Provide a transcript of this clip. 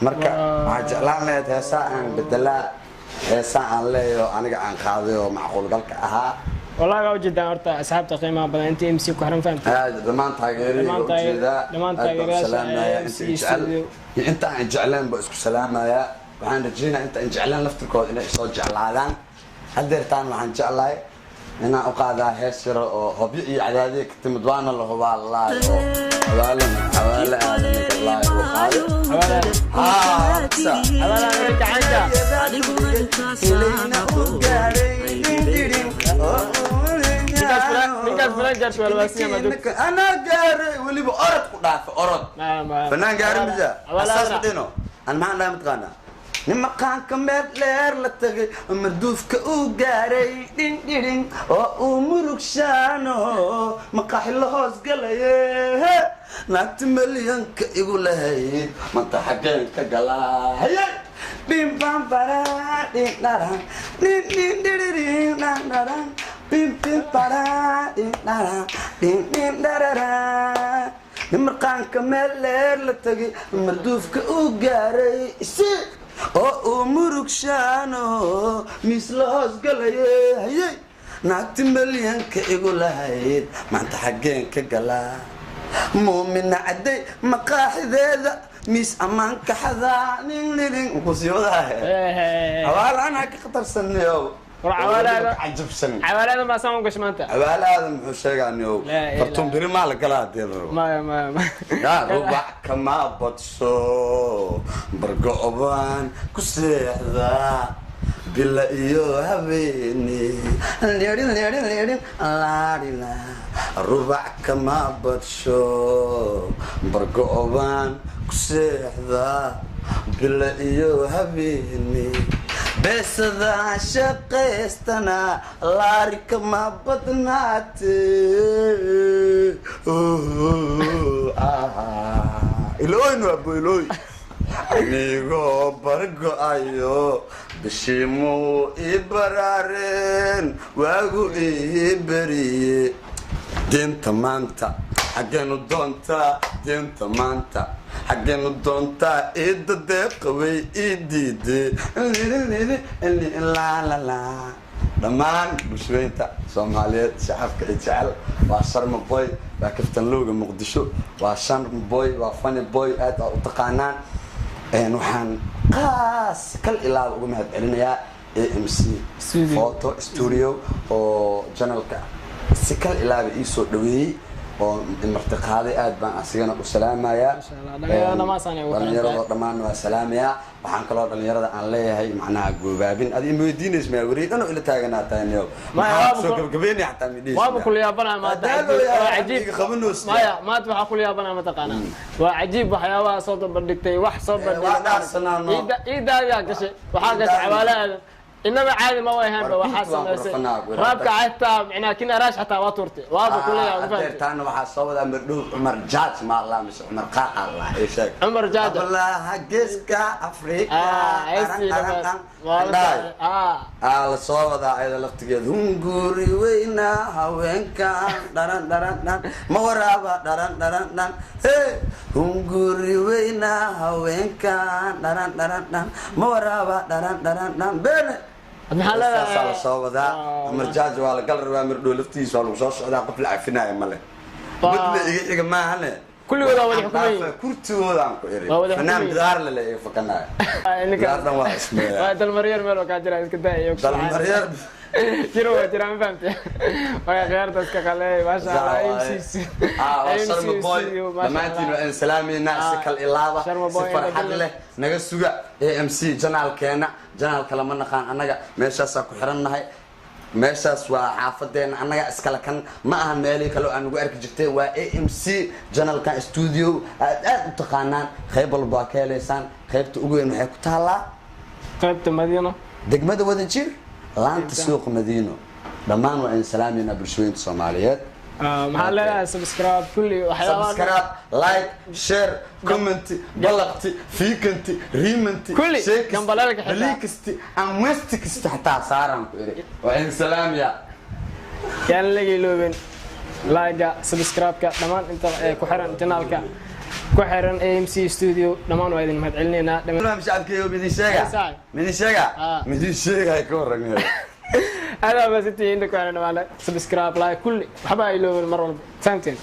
Marka waxaan jeclaan lahayd heesaa aan bedelaa, heesaa aan leeyaho aniga aan qaaday oo macquulgalka ahaa. Wallahi waa ujeedaan horta, asxaabta qiimaha badan inta MC ku xiran, fahamtay? Aad dhammaan taageerayga ujeedaa. Dhammaan Aad baan u taageerayaasha salaamayaa AMC inta i jecel studio. iyo inta aan jecleen baa isku salaamayaa. Waxaan rajeynaya inta aan jecleen laftirkooda inay isoo jeclaadaan. Haddeertaan waxaan jeclahay inaan u qaadaa hees yaro oo Hobyo iyo Cadaadiya ka timid, waana la hubaa laayo oo xawaalana Xawaale Aadan laayo uu qaaday. Xawaale. Haa, sa. Xawaale gacanka. Ilayna u gaaray dindidin. Ninkaas fulaan jaarsi waa labaasinya ma joogto. Anaa gaaray, weliba orod ku dhaafa, orod. Fanaan gaari misa asaas madhino. An maxaan dhahay mataqaanaa? Nin maqaanka meel dheer la tagay, marduufka uu gaaray dhindhidhin oo uu murugshaano, maqaaxi la hoos galaye, naagti milyanka igu lahayd manta xaggeen ka galaa? Haye, bim bam bara dhin dharan dhin dhin dhiririn dhan dharan bim bim bara dhin dharan dhin dhin dharara. Nin marqaanka meel dheer la tagay, marduufka uu gaaray si oo uu murugshaano, miis la hoos galaye, hayey, naagti milyanka igu lahayd maanta xaggeen ka galaa? Muumina cadday maqaaxideeda miis ammaanka xadaa nin nirin kusiiwadaha. Xawaale anaa ka khatarsanniyow. War Cajabsan. Xawaaladan baa saan u gashay maanta. Xawaale Aadan muxuu sheegaa niyow? Laa ilaaha. Fartuun biri maa la galaa hadii la rabo. Maya, maya, maya. Yaa rubac kama badso, bargo-baan ku seexdaa bila iyo habeeni leerin leerin leerin laadhila. Rubac kama badsho, bargo-baan ku seexdaa bila iyo habeeni, beesada shaqaystana laari kama badnaate. Ilooyn waa boylooy anigoo bargo-ayo, bishimuu ii baraareen, waagu ii beriye. Diinta maanta xaggeenu doontaa? Diinta maanta xaggeenu doontaa? Iida deeqaway ii diiday. Dhammaan bulshooyinta Soomaaliyeed, shacabka i jecel, waa Sharma Boy, waa Kaftan Lowga Muqdisho, waa Sharma Boy, waa Funny Boy, aad aa u taqaanaan. Waxaan qaas kal ilaaba uga mahad celinayaa AMC Studio. Photo Studio oo channelka si kal ilaaba ii soo dhaweeyey oo martiqaaday. Aad baan asigana u salaamayaa. Masha Allah. Dhalinyarada dhammaan saan ay ugu xiran tahay. Dhalinyarada dhammaan waa salaamayaa. Waxaan kaloo dhalinyarada aan leeyahay, macnaha goobaabin adi ima weydiinays maa weri dhan oo ila taaganaa tahay niyow. Maya, Maxaa waaba soo gabagabeynaya xataa midhiis? Waaba kula yaabanaa maanta. Daalo yaa Waa cajiib. iga qabanoos. Maya, maanta waxaa kula yaabanaa mataqaanaa? Waa cajiib waxyaabaha soo bandhigtay, wax soo Waa dhaarsanaano. bandhigtay. Iidaayaa gashay, waxaa gashay Xawaale Aadan, inaba caadi ma way ahaanba. War Waxaa kuntu waan samaysay qurfanaa, ku raabka xataa micnaa kin araash xataa waa tuurtay, waaba kula yaaba, fahamtay? Adeertaana waxaa soo wadaa mardhow Cumar Jaaj ma Allah mise Cumar Qaaqa Allah ii sheeg. Cumar Jaaja. Ablaha Geeska Afrika. Ah, heestii Dharan, dharan, waa la dhan. ah. Aa la soo wadaa ayada laftigeeda. Hunguri weyna haweenkan dharan dharan dhan ma waraaba dharan dharan dhan hey. Hunguri weyna haweenkan dharan dharan dhan ma waraaba dharan dharan dhan beene. Maxaa leedahay? Saasaa la soo wadaa. Ah, Cumar Jaaj waa la gal rabaa mirdhow laftigiisa, waa lagu soo socdaa. Qof la cafinaayo male. Midna iga xiga maahane. Kulligood waa wada xukumayiin. Kurtigoodaan ku iri. Waa wada Fanaan xukumayiin. bidaar lale iga fakanaayo. Bidaar dhan waa ismeeyaa. Waa dalmaryar meel oo kaa jira, iska daa iyo Dalmaryar. Jiro, waa jira, ma fahamtay? Waa khiyaarta iska qaley, maasha Allah. MCC. Ah, waa Sharma Boy. Dhammaantiin waa in salaameynaa si kal ilaaba, Sharma si Boy farxad in the leh. Naga suga AMC channelkeena. Channel kale ma naqaan annaga, meeshaasaa ku xiran nahay. Meeshaas waa xaafadeena, annaga iskale. Kan ma ahan meelihii kale oo aan ugu arki jirtay, waa AMC channelkan studio aad aad u taqaanaan. Qayb walba waa ka heleysaan. Qaybta ugu weyn waxay ku taallaa qaybta Madiino, degmada Wadajir, laanta suuqa Madiino. Dhammaan waa in salaameynaa bulshooyinka Soomaaliyeed. Maxaa leedahay? Subscribe kulli waxyaabaha. Subscribe, like, share, comment, balaqti, fiikanti, riimanti. Kulli, gambaleelka xitaa. Baliikasti aan westi kasta xataa saaraan ku iri. Waa in salaamaya. Yaan laga iloobin like-ga, subscribe-ka, dhammaan inta ku xiran channelka. Ku xiran AMC Studio dhammaan waa idin mahadcelinaynaa. Shacabkeega midin sheega. Saay. Midin sheega. Ah. Midin sheega ka waran. Aad baa mahadsantihiin inta ku xiran dhammaan. Subscribe, like, kulli waxba ay iloobin mar walba. Fahamteen?